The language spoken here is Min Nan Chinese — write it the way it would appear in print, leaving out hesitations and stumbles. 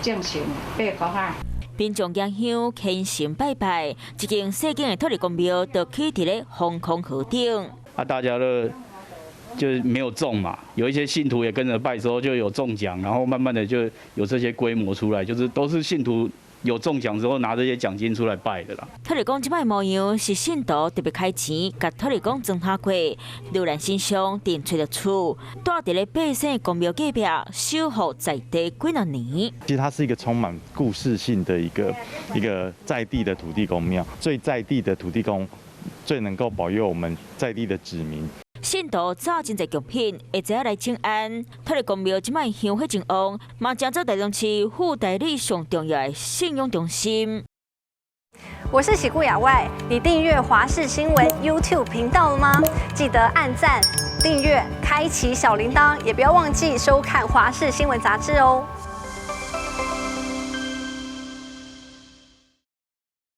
正神八公仔。民眾將香虔誠拜拜，一間細間的土地公廟就起佇咧風空河頂。啊，大家都就沒有中嘛，有一些信徒也跟着拜之後就有中獎，然後慢慢的就有這些規模出來，就是都是信徒有中獎之後拿這些獎金出來拜的啦。土地公這擺模樣是信徒特別開錢，共土地公裝下過，瀏覽信箱定揣著厝，蹛佇咧百姓公廟隔壁，守護在地幾若年。其實它是一個充滿故事性的一個在地的土地公廟，最在地的土地公，最能夠保佑我們在地的子民。信徒早真濟貢品，會知影來請安。土地公廟這擺香火真旺，嘛成做台中市富大里上重要的信仰中心。我是喜顧亞外，你訂閱華視新聞 YouTube 頻道了嗎？記得按讚、訂閱、開啟小鈴鐺，也不要忘記收看華視新聞雜誌哦。